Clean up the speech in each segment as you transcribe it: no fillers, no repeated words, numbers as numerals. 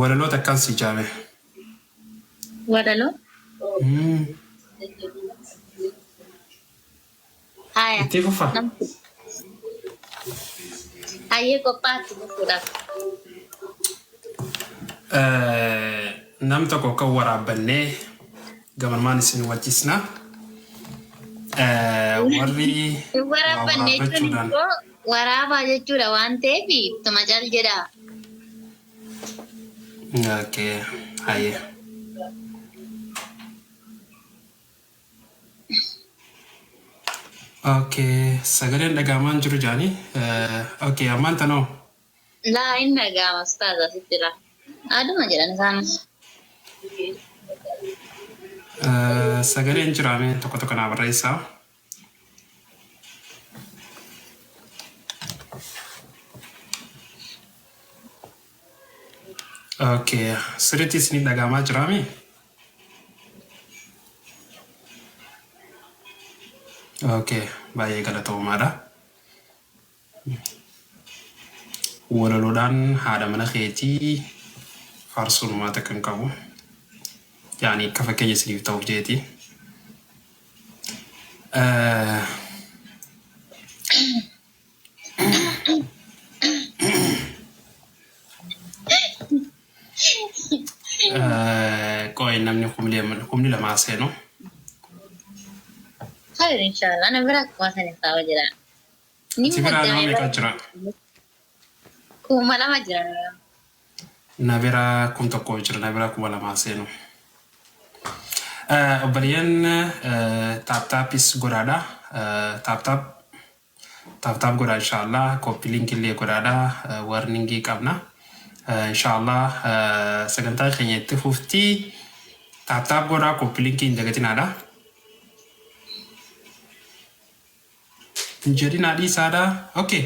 Walaloo takkaan sii jaame. Walaloo? Haya. Itti fufa. Hayyee qophaa'aatti fufuudhaaf. Nam tokko kan waraabbannee gabanumaan isin hubachiisna. Warri Hin waa waraabbanne jechuun waraabbachuudhaan immoo waraabaa jechuudha waan ta'eef ittuma cal jedhaa. Okay, hayyee. Okay, sagaleen dhaga'amaan jiru jaanii. Okay, ammaan tanoo. Laa hin dhaga'ama ustaaz asitti laa. Aduma jedhan isaanis. Sagaleen jiraame tokko tokko naa barreessaa. Okay, sirriitti isinii dhaga'amaa jiraame? Okay, baay'ee galatoomaadha. Walaloodhaan haadha mana keetii faarsuun homaa takka hin qabu. Yaani akka fakkeenya isiniif ta'uuf jeeti. Qo'ee namni kumni lamaa seenu. Hayir inshallah ana bira akkuma sani saaba jira. Ni Si biraa nama muddame meeqa bara jira? 2000 jira. Na bira 1000 jira, na bira 2000 seenu. Obboleeyyan tap tapis godhaadha. Tap tap tap tap godhaa inshallah. Copy link illee godhaadha. Warningii qabna. Inshallah sagantaa keenya itti fufti. Tap tap godhaa copy link hin dagatinaadha. Hin jedhinaa dhiisaadha. Okay.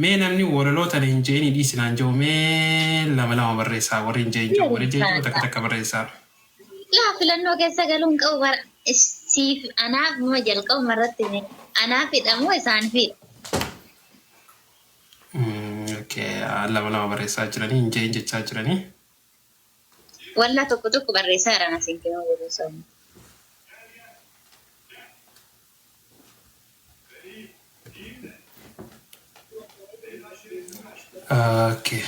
Mee namni walaloo tana hin je'inii dhiisi naan jedhu mee lama lama barreessaa warri hin je'in jedhu warri je'e jedhu takka takka barreessaa. Laa filannoo keessa galuu hin qabu bara siif anaaf moo jalqabuma irratti mee anaafidha moo isaanifidha? Okay. Lama lama barreessaa jiranii hin je'in jechaa jiranii. Wallah tokko tokko barreessaa jiran asiin kenuu godhuu sabni. Okay.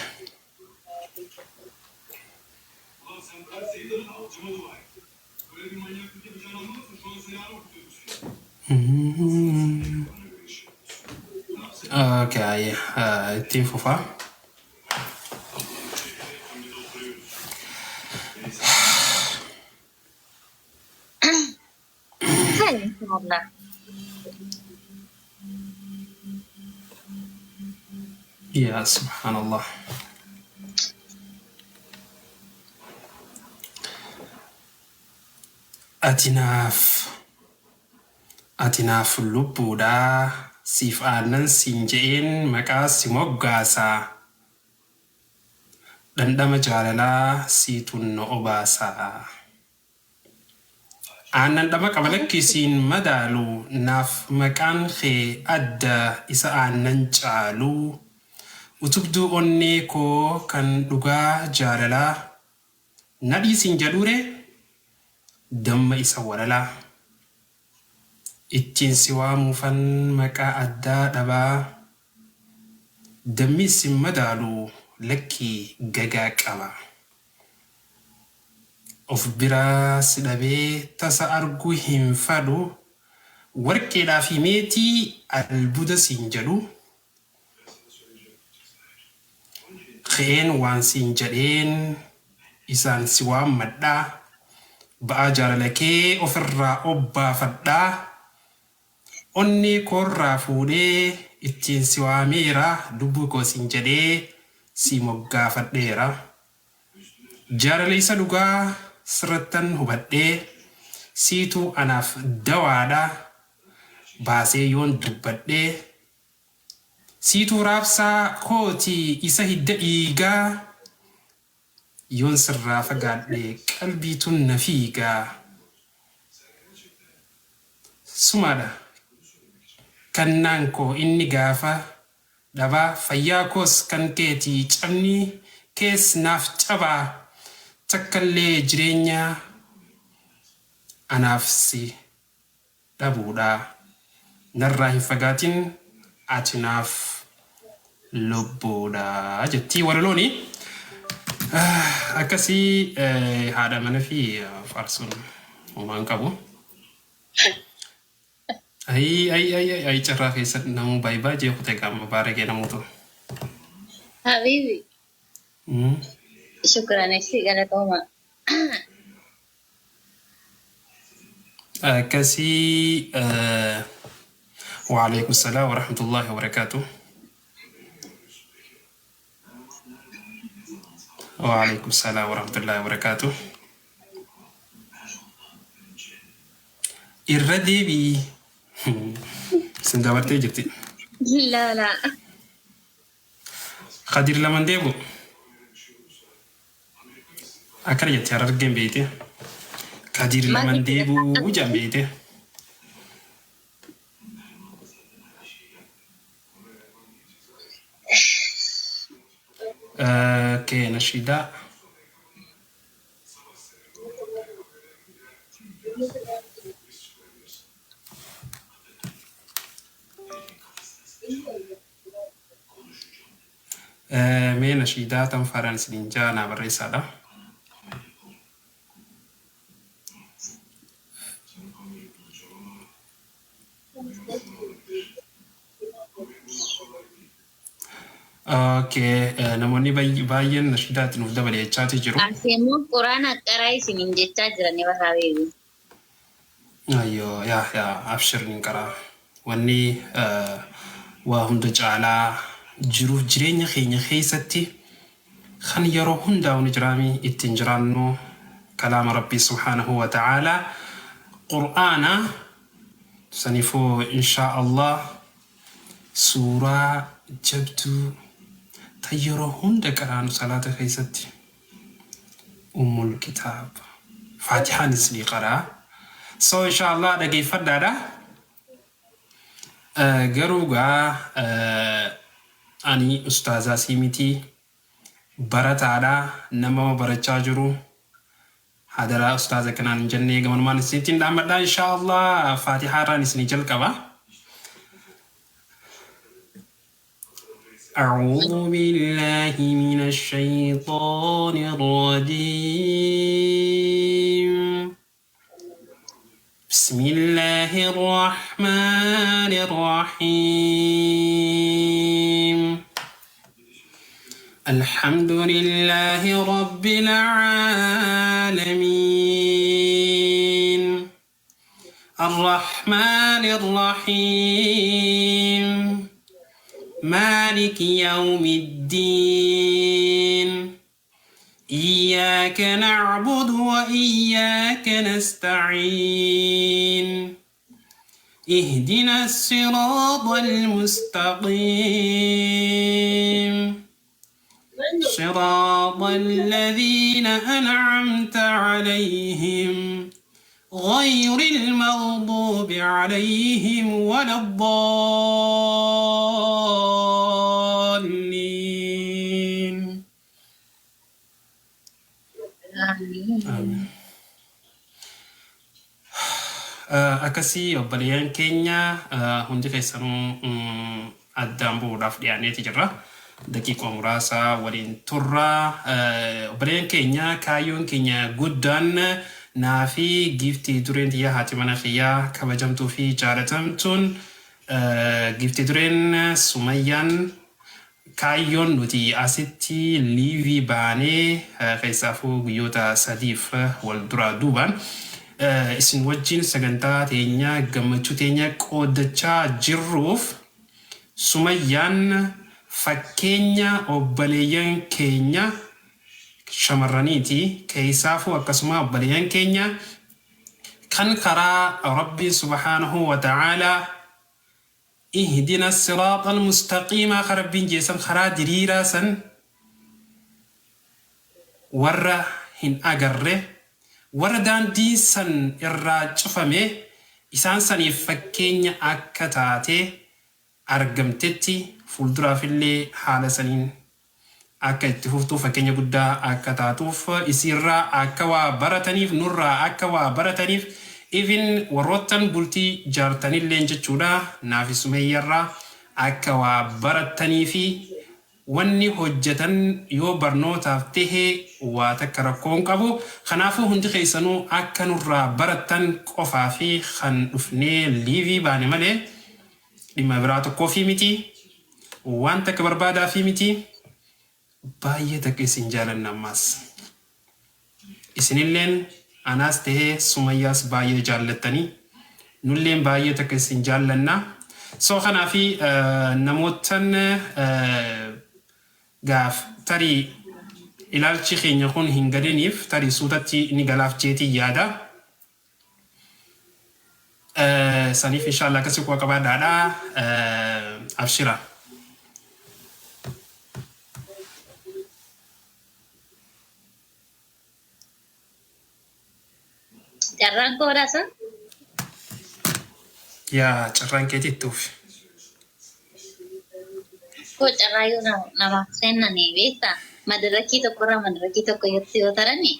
Okay, ittiin fufaa. Inshallah. Yaa subhaanallah. Ati naaf Ati naaf lubbuudha Siif aannan siin je'een maqaa si moggaasa Dhandhama jaalalaa siitu na obaasa Aannan dhama qaba lakkii siin madaalu Naaf maqaan kee adda isa aannan caalu Utubduu onnee koo kan dhugaa jaalalaa Nadhii siin jedhuuree Damma isa walalaa. Ittiin si waamuufan maqaa addaa dhabaa Dammis sin madaalu lakkii gagaa qaba. Of biraa si dhabee tasa arguu hin fadhu Warqeedhaa fi meetii albuuda siin jedhu Ka'een waan siin jedheen isaan si waammadha Ba'aa jaalalakee ofirraa obbaafadha Onnee koorraa fuudhee ittiin si waameera Lubbuu koo siin jedhee si moggaafadheera Jaalala isa dhugaa sirrattan hubadhee Siitu anaaf dawaadha baasee yoon dubbadhee Siituu raabsaa kooti isa hidda dhiigaa Yoon sirraa fagaadhe qalbiitun na fiiga Sumaadha kennaan koo inni gaafa dhabaa Fayyaa koos kan keeti cabni kees naaf cabaa takkallee jireenya anaaf si dhabuudha. Narraa hin fagaatin ati naaf lubbuudha jettii walalooni. Akkasii haadha mana fi faarsuun homaa hin qabu. Ayii ayii ayii ayii carraa keessa namuu baay baay jee kute gaama baaragee namuutu. Habibi. Shukran ishii galatooma. Akkasii waalaikum salaam warahmatullahi wabarakaatuh. Waalaikum salaam warahmatullahi wabarakaatuh. Irra deebii. Isin dabartee jirti. Laa laa. Kadir laman deebu. Akkana jetti harargeen beeyte. Kadir laman deebuu jedhan beeyte. Okay, nashiidaa. Mee nashiidaa tam faaraan isiniin jaa naa barreessaadha. Okay, namoonni baay'een nashiidaa itti nuuf dabali jechaati jiru. Asii immoo quraana qaraa isiniin jechaa jirani bara habiibi. Ayyoo yaa yaa abshir nin qaraa. Wanni waa hunda caalaa jiruuf jireenya keenya keessatti kan yeroo hundaa'u ni jiraami ittiin jiraannu kalaama Rabbii subhaanahu wa ta'aalaa Qur'aana saniifuu inshaa Allah Suuraa jabduu tan yeroo hunda qaraanu salaata keessatti Ummul kitaab Faatihaan isinii qaraa so inshaa Allah dhageeffadhaadha Garuu gaa ani ustaazaa sii miti barataadha nama barachaa jiru Hadaraa ustaaz akka naan hin jenne gamanumaan isinittiin dhaammadha inshaa Allah faatihaa irraan isinii jalqaba. أعوذ بالله من الشيطان الرجيم بسم الله الرحمن الرحيم الحمد لله رب العالمين الرحمن الرحيم مالك يوم الدين إياك نعبد وإياك نستعين اهدنا الصراط المستقيم صراط الذين أنعمت عليهم غير المغضوب عليهم ولا الضالين Aamiin. Akkasii obboleeyyan keenya hundi keessanuu addaan bu'uudhaaf dhiyaaneeti jirra. Daqiiqaa muraasa waliin turra. Obboleeyyan keenya kaayyoon keenya guddaan naa fi giiftii dureen tiyya haati mana kiyyaa kabajamtuu fi jaalatamtuun giiftii dureen Sumayyaan Kaayyoon nuti asitti liivii baanee keessaafuu guyyoota sadiif wal duraa duubaan isin wajjin sagantaa teenya gammachuu teenya qooddachaa jirruuf Sumayyaan fakkeenya obbaleeyyan keenya shamarraniiti keessaafuu akkasuma obbaleeyyan keenya kan karaa Rabbiin subhaanahu wa ta'aalaa Ihdina siraaxal mustaqiimaa ka Rabbiin je'e san karaa diriiraa san warra hin agarre, warra daandiin san irraa cufame isaan saniif fakkeenya akka taatee argamtetti fuulduraafillee haala saniin Akka itti fuftuu fakkeenya guddaa akka taatuuf, isiirraa akka waa barataniif, nurraa akka waa barataniif, even warroottan bultii jaartanilleen jechuudha, naafi Sumeeyyarraa akka waa barattanii fi wanni hojjetan yoo barnootaaf tahe waa takka rakkoo hin qabu. Kanaafuu hundi keessanuu akka nurraa barattan qofaa fi kan dhufnee liivii baane malee dhimma biraa tokkoofii miti, waan takka barbaadaafii miti. Baay'ee takka isin jaalanna ammaas. Isinilleen anaas tahee Sumayyaas baay'ee jaallattanii, nulleen baay'ee takka isin jaallanna. So kanaafi namoottan gaaf tarii ilaalchi keenya kun hin galiniif tarii suutatti ni galaaf jeetiin yaada. Saniif inshallah akkasi quba qabaadhaadha. Abshira. Carraan koo badhaasa? Yaa, carraan keetii itti ufi. Koo carraa yoo namaaf kennanii beektaa, madarakii tokkorraa madarakii tokko yoo tarani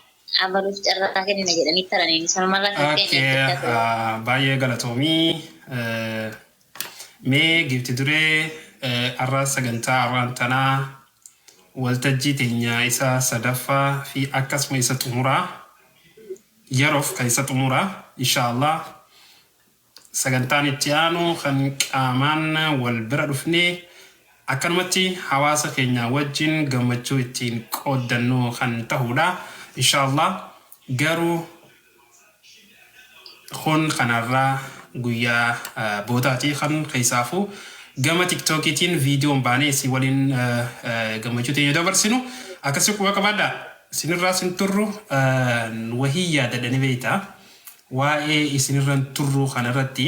abaluuf carraa kennina jedhanii taraniin sanumarraa kan ka'e eeggachaa ture. Baay'ee galatoomii. Mee giifti duree, har'a sagantaa har'aan tanaa waltajjii teenya isa sadaffaa fi akkasuma isa xumuraa, yeroof kan isa xumuraa, inshaallah sagantaan itti aanu kan qaamaan wal bira dhufnee akkanumatti hawaasa keenya wajjin gammachuu ittiin qooddannu kan ta'uudha inshaallah. Garuu kun kanarraa guyyaa boodaati kan keessaafuu gama TikTokiitiin viidiyoon baanee isin waliin gammachuu teenya dabarsinu. Akkasii quba qabaadhaa, isinirraa sin turru. Wahii yaadadhani beektaa, waa'ee isinirran turruu kanarratti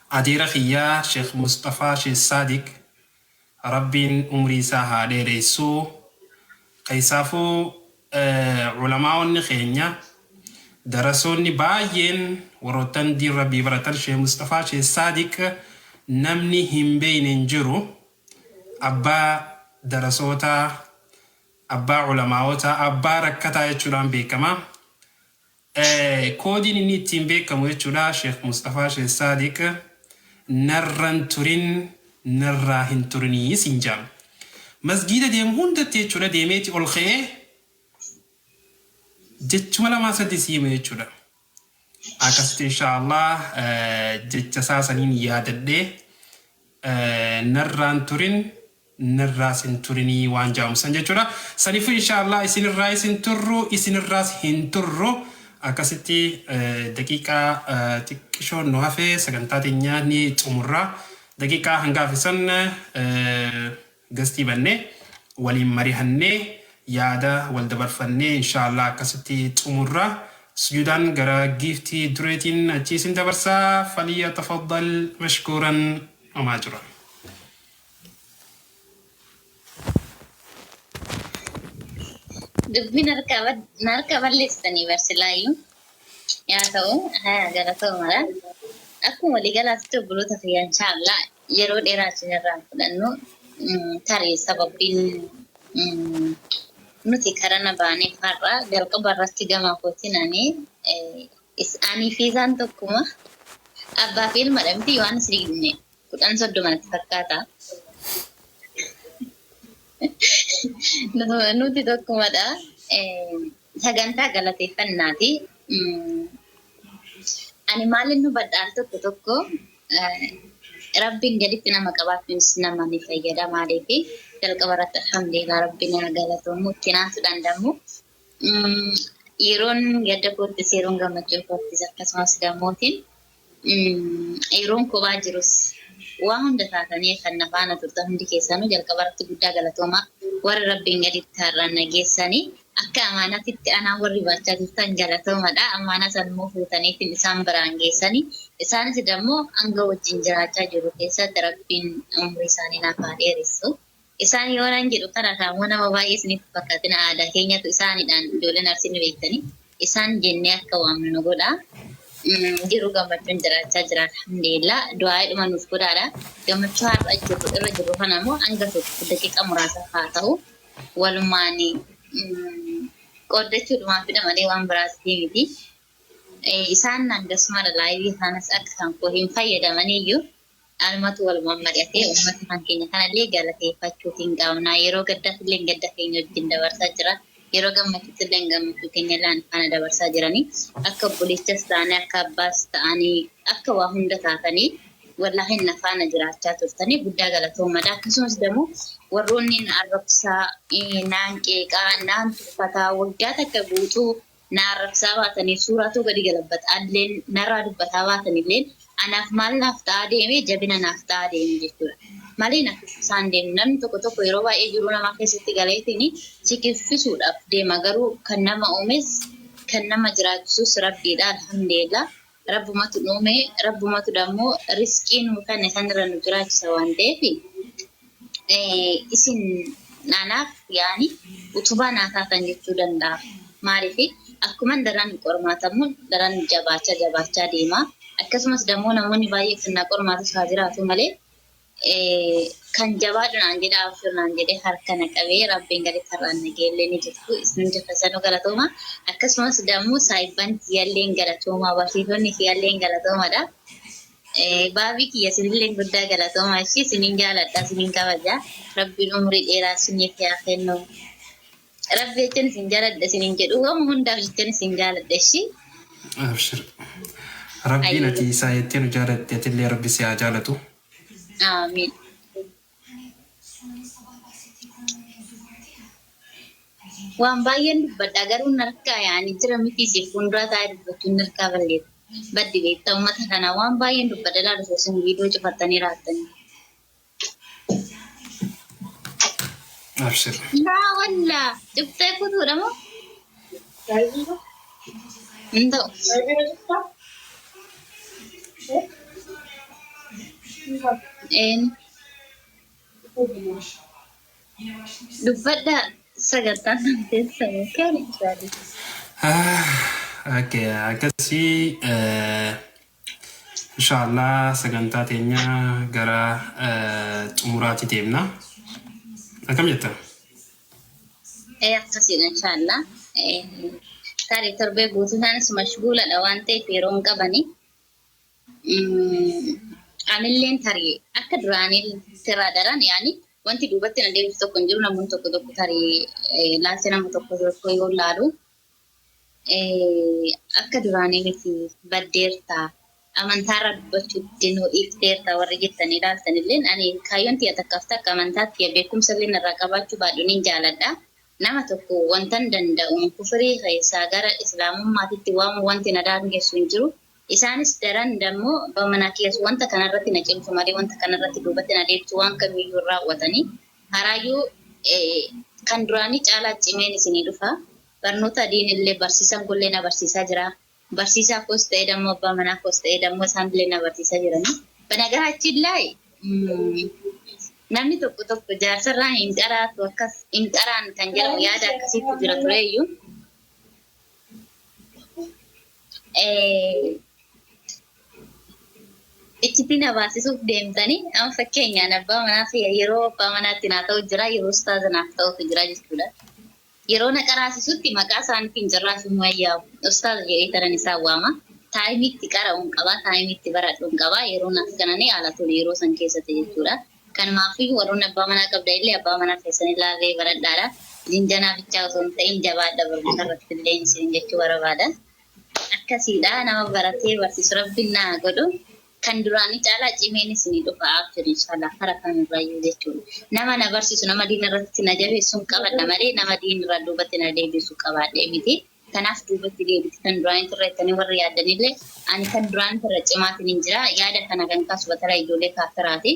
adeera kiyyaa Sheekh Mustafaa Sheekh Saadiq, Rabbiin umrii isaa haa dheereessuu. Keessaafuu ulamaa'onni keenya, darasoonni baay'een warroottan diin Rabbii baratan Sheekh Mustafaa Sheekh Saadiq namni hin beeyne hin jiru. Abbaa darasootaa, abbaa ulamaa'otaa, abbaa rakkataa jechuudhaan beekama. Koodiin inni ittiin beekamu jechuudha Sheekh Mustafaa Sheekh Saadiq, narran turin, narraa hin turinii siin jaam. Masgiida deemu hundatti jechuudha deemeeti ol ka'ee jechuma lamaa sadi si hima jechuudha. Akkasitti inshaallah jecha isaa saniin yaadadhee, narraan turin, narraas hin turinii waan jaamu san jechuudha. Saniifuu inshaallah isinirraa isin turru, isinirraas hin turru. Akkasitti daqiiqaa xiqqishoon nu hafee sagantaa teenya ni xumurra. Daqiiqaa hanga hafe san gastii bannee waliin marihannee yaada wal dabarfannee inshaallah akkasitti xumurra. Sujuudaan gara giiftii dureetiin achi isin dabarsaa. Faliyya tafaddal mashkuuran omaa jira. Dubbiin harka balleessitanii barsilaayyuu. Yaa ta'u, haa galatoomadha. Akkuma waliigalaatti obboloota kiyya, inshaallah yeroo dheeraa isinirraa fudhannu. Tarii sababbiin nuti karana baaneef har'a jalqaba irratti gama kootiin ani anii fi isaan tokkuma, abbaa fi ilmadha miti. Yohaannis 10:30 natti fakkaata. Nuti tokkumadha. Sagantaa galateeffannaati. Ani maalin hubadha, al tokko tokko Rabbiin gaditti nama qabaachuunis nama ni fayyada. Maaliif, jalqaba irratti alhamdulillah, Rabbiin haa galatoomu, itti naansu danda'amu. Yeroon gadda koottis, yeroon gammachuu koottis, akkasumas dammootiin yeroon kophaa jirus waa hunda taatanii kan na faana turtan hundi keessanuu jalqaba irratti guddaa galatoomaa. Warri Rabbiin gaditti har'aan na geessanii akka amaanaatitti anaan warri baachaa turtan galatoomadha. Amaanaa san immoo fuutaniitiin isaan biraan geessanii, isaanis dammoo hanga wajjin jiraachaa jiru keessatti Rabbiin umrii isaanii naaf haa dheeressu. Isaan yoo nan jedhu kana kaammoo nama baay'ee isinitti fakkaatina, aadaa keenyatu isaaniidhaan, ijoolleen Arsii ni beektanii, isaan jennee akka waamnu nu godha. Jiruu gammachuun jiraachaa jira alhamdulillah. Du'aa'iidhuma nuuf godhaadha. Gammachuu har'a jirru irra jirru kana immoo hanga tokko daqiiqa muraasaaf haa ta'u walumaan qooddachuudhumaafidha malee waan biraatti miti. Isaan hangasumara laayivii kanas akka kan koo hin fayyadamaniyyuu anumatu walumaan mari'atee uummata kan keenya kanallee galateeffachuutiin qabna. Yeroo gaddaatti gadda keenya wajjin dabarsaa jira. Yeroo gammachuutti illee gammachuu keenya illee faana dabarsaa jiranii. Akka obboleettas ta'anii, akka abbaas ta'anii, akka waa hunda taatanii wallaahi na faana jiraachaa turtanii guddaa galatoomadha. Akkasumas immoo warroonni na arrabsaa, naan qeeqaa, naan tuffataa waggaa takka guutuu na arrabsaa baatanii suuraatu gadi galabbataa narraa dubbataa baatanillee anaaf maal naaf ta'aa deeme jabina naaf ta'aa deeme jechuudha. Malee naaf isaan deemu namni tokko tokko yeroo baay'ee jiruu namaa keessatti galeetiin si kiffisuudhaaf deema garuu kan nama uumes kan nama jiraachisus rabbiidha alhamdulillah. Rabbumatu uume rabbumatu dammoo riskii nuu kenne sanirra nu jiraachisa waan ta'eef isin anaaf yaani utubaa naa taatan jechuu danda'a. Maaliif akkuma daran qormaatamuun daran jabaachaa jabaachaa deema. Akkasumas dammoo namoonni baay'ee kan na qormaatus haa jiraatu malee kan jabaadhu naan jedhe afur naan jedhe harka na qabee rabbiin gadi karraan na geellee ni jirtu. Isin jaffasanuu galatooma. Akkasumas dammoo saayibban kiyyalleen galatooma. Barsiisonni kiyyalleen galatoomadha. Baabii kiyya isinillee guddaa galatooma. Ishii isinin jaaladha isinin kabaja. Rabbiin umurii dheeraa isiniif haa kennu. Rabbi jechaan isin jaaladha isinin jedhu waan hundaaf jechaan isin jaaladha ishii. Abshir. Rabbiin ati isaa jettee nu jaalatte atillee rabbi si haa jaalatu. Amiin. Waan baay'een dubbadha garuu narkaa yaani jira miti si fuuldura taa'ee dubbachuun narkaa balleessa. Baddi beektaa uummata kana waan baay'een dubbadha ilaalu isin viidiyoo cufattanii raattanii. Abshir. Laa wallaa cuftee kutuudha moo? Hin ta'u. Een dubbadha sagantaan teessanii kan inshaalla. Okay, akkasii inshallah sagantaa teenya gara xumuraatti deemna. Akkam jettan? Akkasiidha inshallah. Tarii torbee guutuu isaanis mashguuladha waan ta'eef yeroo hin qabani. Anilleen tarii akka duraanii irraa daran yaani wanti duubatti na deebisu tokko hin jiru namoonni tokko tokko tarii ilaalcha nama tokko tokko yoo laalu akka duraanii miti baddeerta amantaarra dubbachuu nu dhiifteerta warri jettanii ilaaltanillee ani kaayyoon tiyya takkaaf takka amantaa tiyya beekumsa illee irraa qabaachuu baadhu nin jaaladha. Nama tokko wantan danda'uun kufirii keessaa gara islaamummaatitti waamu wanti na daangessu hin jiru. Isaanis daran dammoo bamana keessa wanta kanarratti na cimsu malee wanta kanarratti duubatti na deebisu waan kamiyyuu raawwatanii. Haraayyuu kan duraanii caalaa cimeen isinii dhufa. Barnoota diinillee barsiisan kullee na barsiisaa jira. Barsiisaa koos ta'ee dammoo abbaa manaa koos ta'ee dammoo isaan illee na barsiisaa jiranii. Banagaraachillaa namni tokko tokko jaarsarraa hin qaraatu akkas hin qaraan kan jedhamu yaada akkasiitu jira tureyyuu. Ichitti na baasisuuf deemtanii amma fakkeenyaan abbaa manaa fi yeroo abbaa manaatti naa ta'u jira yeroo ustaaza naaf ta'utu jira jechuudha. Yeroo na qaraasisutti maqaa isaaniitiin jirraaf hin wayyaa'u. Ustaaza jedhee taran isaan waama. Taayimiitti qara'uun qaba, taayimiitti baradhuun qaba. Yeroo naaf kananii haala tole yeroo san keessatti jechuudha. Kanumaafiyyuu warroonni abbaa manaa qabda illee abbaa manaa keessan ilaallee baradhaadha. Jinjanaa bichaa osoo hin ta'in jabaadha barnoota irratti illee isin jechuu barbaada. Akkasiidha nama baratee barsiisu rabbiin naa godhu. Kan duraanii caalaa cimeen isinii dhufa abshir inshallah kara kamirraayyuu jechuudha. Nama na barsiisu nama diina irratti na jabeessuun qabadha malee nama diina irraa duubatti na deebisu qabaadhee miti. Kanaaf duubatti deebiti kan duraanii turre jettanii warri yaaddanillee ani kan duraanii turre cimaatiin hin jira. Yaada kana kan kaasu batala ijoollee kaafiraati.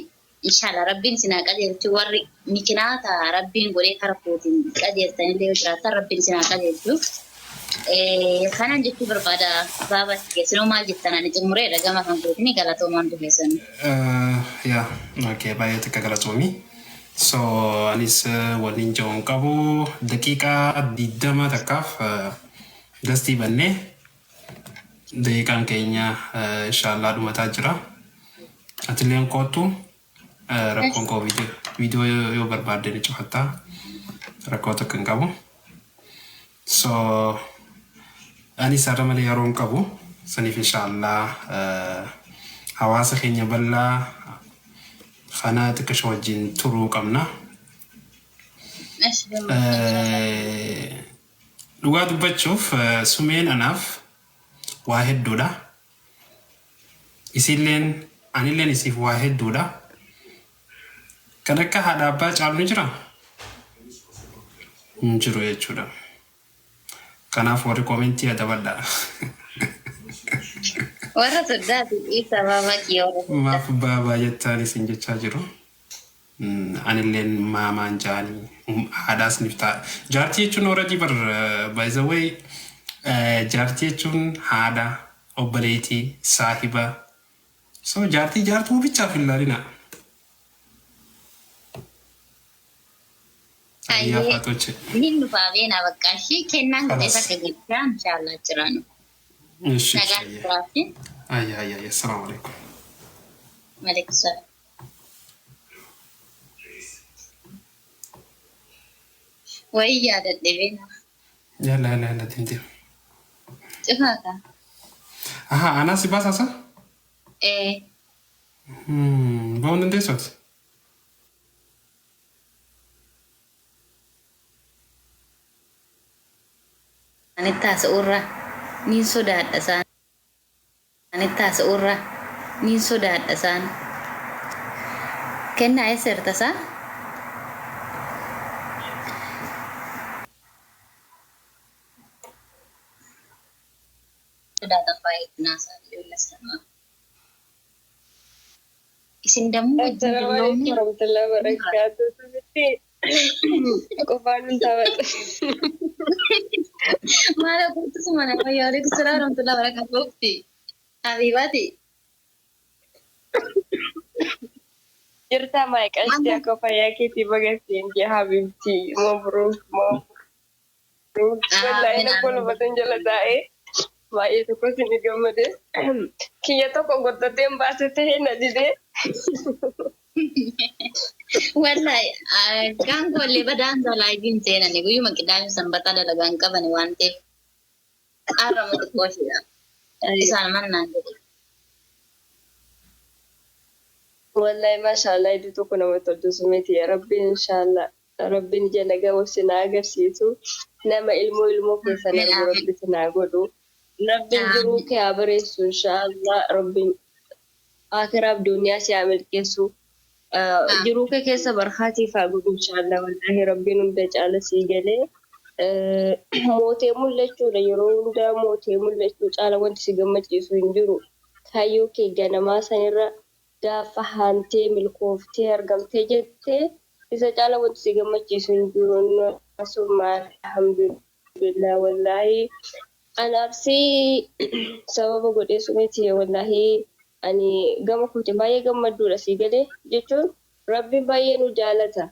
Inshallah rabbiin isin haa qajeelchu warri mikinaata rabbiin godhee kara kootiin qajeeltanillee yoo jiraattan rabbiin isin haa qajeelchu. Kanan jechuu barbaada baaba keessanuu maal jettan ani xumureera gama kan kootiin galatoomaan dubbessan. Yaa, okay, baay'ee takka galatoomi. So anis waliin jiruun qabu daqiiqaa 20 takkaaf gastii bannee Daqiiqaan keenya inshaallah dhumataa jira. Atilleen koottu, rakkoon koo viidiyoo yoo barbaadde ni cufatta. Rakkoo tokko hin qabu. So anis har'a malee yeroo hin qabu. Saniif inshaallah hawaasa keenya bal'aa kana xiqqisho wajjin turuu qabna. Dhugaa dubbachuuf Sumeen anaaf waa hedduudha. Isiilleen anilleen isiif waa hedduudha. Kan akka haadha abbaa caalu ni jiraa? Hin jiru jechuudha. Kanaaf warri komentii adabadhaa. Warra soddaati dhiisa baabaa kiyya warra soddaa. Maaf baabaa jettaan isin jechaa jiru. Anilleen maamaan jaanii haadhaas nif ta'a. Jaartii jechuun already bar, by the way, jaartii jechuun haadha, obboleetii, saahiba. So jaartii jaartuu bichaaf hin laalina. Ayyaa Hayyee faatoche. Nin dhufaa beenaa bakka ishii kennaan godhee Khalas. takka galchaa inshaallah jiraanu. Ishi Nagaan ishi. turaafi. Ayyaa ayyaa ayyaa. Assalaamu alaikum. Maaleykum salaam. Wayii yaadadhe beenaa. Yalla yalla yalla, deem deem. Cufaa kaa. Aha, anaa si baasasa? Ee. Ba'uu hin dandeessu ati? Isaanitti haasa'uurra niin sodaadha isaanitti haasa'uurra niin sodaadha isaan. Kennaa eessa jirta isaa? Sodaatan baay'eetti naasaa ijoollee islaamaa. Isin dammoo wajjin Assalamu alaikum dulloomne warahmatullahi wabarakatuh. Sirriitti qofaan hin taphatu. Maal goottu suma nama waalaikum salaam warahmatullahi wabarakatuh. Ukti Habiibati. Jirtaa maayqashti akka fayyaa keetii bagaseen jee habibti mabruuk mabruuk. Wallaahi Amiin na amiin. kolfatan jala taa'ee baay'ee tokko isin gammade. Kiyya tokko gortateen baase ta'ee na didee. Wallahi gaangollee badaan salaayiin seenani guyyuma qidaami sanbataa dalagaan qabani waan ta'eef har'a xiqqoo isheedha. Isaan mannaan jedhe. Wallahi maashaallah, iddoo tokko namatti toltu sumeeti. Rabbiin inshaallah Rabbiin ija nagaa wal sinaa agarsiisu, nama ilmoo ilmoo keessan Amiin argu amiin. Rabbi sinaa godhu. Rabbiin jiruu Amiin. kee haa bareessu inshaallah. Rabbiin akiraaf duniyaa si haa milkeessu. Jiruu kee keessa barkaatiif haa godhu inshaallah. Wallahi Rabbiin hunda caala sii galee. Mootee mul'achuudha, yeroo hundaa mootee mul'achuu caala wanti si gammachiisu hin jiru. Kaayyoo kee ganamaa sanirra gaafa haantee milkooftee argamtee jettee isa caala wanti si gammachiisu hin jiru. Asuma alhamdulillah, wallaahi anaaf si sababa godhee sumiti. Wallaahi ani gama kootiin baay'ee gammadduudha sii galee jechuun Rabbiin baay'ee nu jaalata.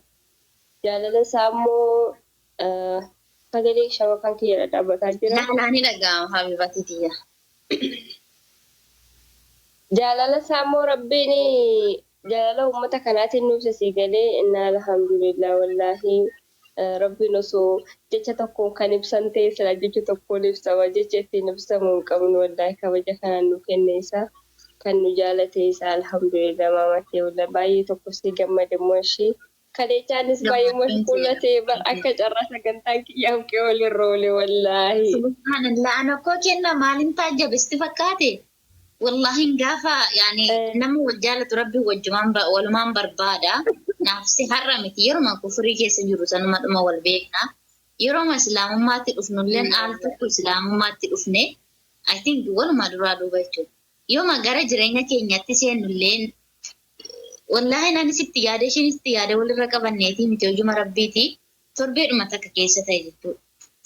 Jaalala isaa immoo sagalee shabakaan kiyya dhadhaabbataa jira. Laalaa ni dhaga'ama Habiibati tiyya. Jaalala isaa immoo Rabbiin jaalala uummata kanaatiin nuuf sii galee inna alhamdulillah. Wallaahi Rabbiin osoo jecha tokkoon kan ibsan ta'e sila jecha tokkoon ibsama, jecha ittiin ibsamu hin qabnu. Wallaahi kabaja kanaan nu kenne isaa kan nu jaalate isaa, alhamdulillah. Maamatee wallaahi baay'ee tokko si gammade immoo ishii kaleechaanis baay'ee Gammachuun mashquula seera. ta'e bar akka carraa sagantaan kiyyaaf kee walirra oole wallaahi. Subhanallah, ana koo kenna maalin taajjabe sitti fakkaate? Wallahin gaafa yaani nama wal jaalatu Rabbi wajjumaan walumaan barbaada. Naafsi har'a miti, yeruma kufurii keessa jiru sanuma dhuma wal beekna. Yeroma islaamummaatti dhufnulleen al tokko islaamummaatti dhufne, I think waluma duraa duuba jechuudha. Yooma gara jireenya keenyatti seennulleen wallahi anis itti yaade isheenis itti yaade walirra qabanneetii miti, hojuma Rabbiiti torbeedhuma takka keessa ta'e jechuudha.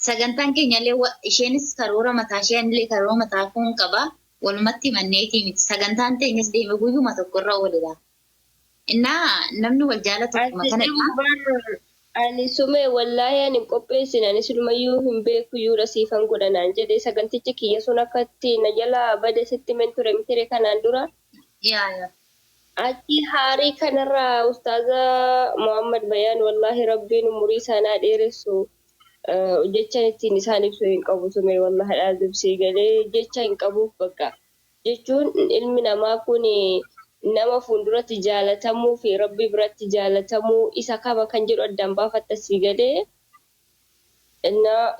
Sagantaan keenyallee isheenis karoora mataa ishee anillee karoora mataa koon qaba, walumatti himanneetii miti. Sagantaan teenyas deeme guyyuma tokkorra oolidha. Innaa namni wal jaalatu akkuma Ati kanadha. bar Ani sumee wallaahi ani hin qopheessine, ani silumayyuu hin beeku yuudha siifan godha naan jedhe. Sagantichi kiyya sun akkatti na jalaa bade sitti himen ture mitire kanaan dura. Yaa yaa. Achi haarii kanarraa ustaaza Muhammad Bayaan, wallaahi rabbiin umurii isaanii dheeressu, jechan ittiin isaan ibsu hin qabu sumee, wallaahi dhaazibsii galee jecha hin qabuuf. Bakka jechuun ilmi namaa kun nama fuulduratti jaalatamuu fi rabbi biratti jaalatamuu isa kama kan jedhu addaan baafatta sii galee.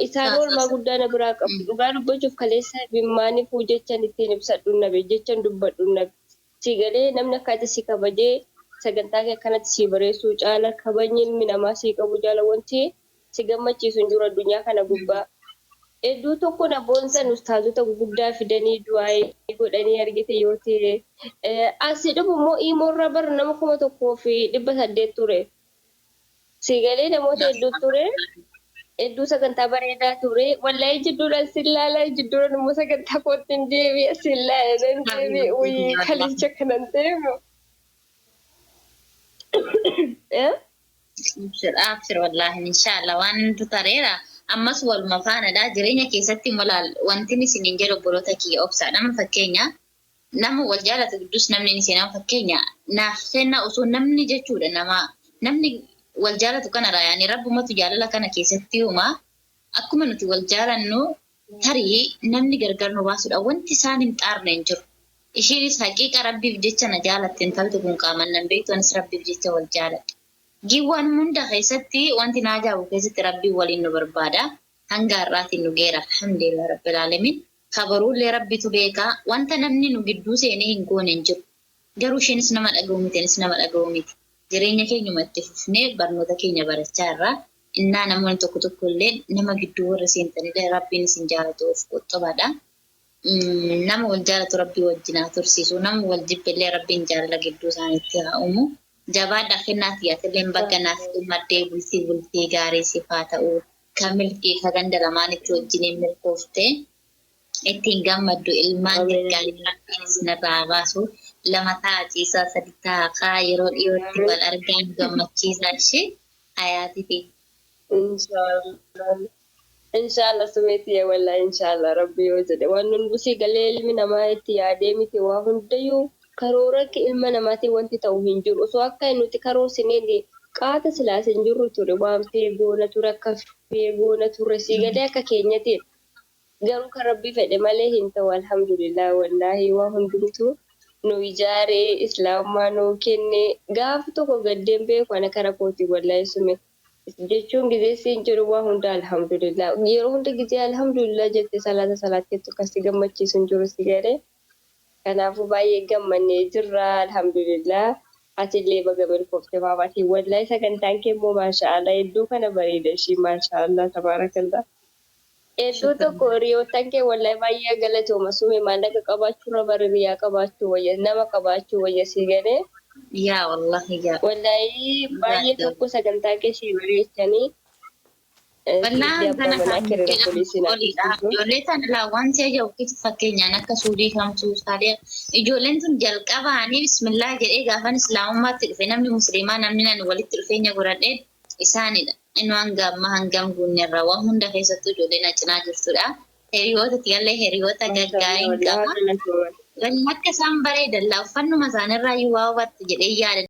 Isaan oolmaa guddaa na biraa qabu. Dhugaa dubbachuuf kaleessa bimmaaniifuu jechan ittiin ibsadhu nabe, jechan dubbadhu nabe. Sii galee, namni akkatti si kabajee sagantaa kee akkanatti si bareessuu caala, kabajni ilmi namaa sii qabu caala wanti si gammachiisu hin jiru addunyaa kana gubbaa. Hedduu tokko na boonsan, ustaazota guguddaa fidanii du'aayii godhanii argite yoo ta'e. Asii dhufu immoo iimoorra bar nama 1800 ture. Sii galee, namoota hedduu ture. Hedduu sagantaa bareedaa ture. Wallahi jidduudhaan sin laalaa, jidduudhaan immoo sagantaa kootti hin deebi'e, sin laala nan deebi'e. Wayii kalicha kanan deemu. Abshir abshir, wallaahi inshaallah waan hundu tareera. Ammas waluma faanadha jireenya keessatti. Immoo wanti isiniin jedhu, obboloota kiyya, obsaa. Nama fakkeenya nama wal jaalatu gidduus namni ni seenaa. Fakkeenya naaf kenna osoo namni jechuudha, nama namni wal jaalatu kanarraa yaani rabbumatu jaalala kana keessatti uumaa. Akkuma nuti wal jaalannu tarii namni gargar nu baasudha wanti isaan hin xaarne hin jiru. Isheenis haqiiqa rabbiif jecha na jaalatte. Intalti kun qaaman nan beektu, anis rabbiif jecha wal jaaladha. Giiwwan hunda keessatti wanti na ajaa'ibu keessatti rabbiin waliin nu barbaada. Hanga har'aatiin nu geera. Alhamdulillah rabbil alamin. Kabaruullee rabbitu beekaa. Wanta namni nu gidduu seenee hin goone hin jiru. Garuu isheenis nama dhaga'u miti, anis nama dhaga'u miti. Jireenya keenyuma itti fufnee barnoota keenya barachaa irraa. Innaa namoonni tokko tokko illee nama gidduu warra seentanillee rabbiin isin jaalatu of qoxxobaadha. Nama wal jaalatu rabbii wajjin haa tursiisu. Nama wal jibbillee rabbiin jaalala gidduu isaaniitti haa uumu. Jabaadhaa, kennaa xiyyaatelleen bakka naaf maddee bultii bultii gaarii siif haa ta'u. Ka milkii ka ganda lamaanitti wajjiniin milkooftee ittiin gammaddu, ilmaan gaggaarii rabbiin isinirraa haa baasu. Lama ta'a ciisaa, sadi ta'a kaa, yeroo dhiyootti wal argaa nu gammachiisaa ishee hayaatifi. Inshaallah. Inshaallah sumeetiya, wallahi inshaallah rabbi yoo jedhe waan nun busii galee ilmi namaa itti yaadee miti. Waa hundayyuu karoora ilma namaatiin wanti ta'u hin jiru. Osoo akka nuti karoorsineen qaata silaas hin jirru ture, waan feegoona ture, akka feegoona ture sii galee akka keenyatiin. Garuu kan rabbi fedhe malee hin ta'u. Alhamdulillah, wallahi waa hundumtuu nu ijaaree islaamummaa nuu kenne. Gaafa tokko gaddeen beeku ana kara kooti, wallahi sume jechuun gizee siin jedhu waa hunda alhamdulillah. Yeroo hunda gizee alhamdulillah jette salaata salaatteettu kasi gammachiisu hin jiru si galee. Kanaafuu baay'ee gammannee jirra, alhamdulillah. Atillee baga milkoofte maamaatii. Wallahi sagantaan kee immoo maashaallah hedduu kana bareeda ishii, maashaallah tabaarakallah. Hedduu tokko hiriyoottan kee wallahi baay'ee galatooma sume. Maallaqa qabaachuurra bara hiriyaa qabaachuu wayya, nama qabaachuu wayya sii galee. Yaa wallahi yaa. Wallahi baay'ee tokko sagantaa kee sii bareechanii. Wallaan Abbaa kana manaa kan kee jedhamu rabbi siin haa oliidha. tursiisu. Ijoollee tana laa wanti ajaa'ibu keessa fakkeenyaan akka suudii kamtuu saalee ijoolleen tun jalqabaanii bismillaa jedhee gaafan islaamummaatti dhufe, namni musliimaa namni nani walitti dhufeenya godhadhe isaanidha. Inni hanga ammaa hangam guunnerra waan hunda keessattuu ijoollee na cinaa jirtudha. Hiriyoota tiyallee hiriyoota gaggaariin qaba. Wallahi galatooma. Walli akka isaan bareedan laa uffannuma isaaniirraa iyyuu waa hubattu jedhee yaada.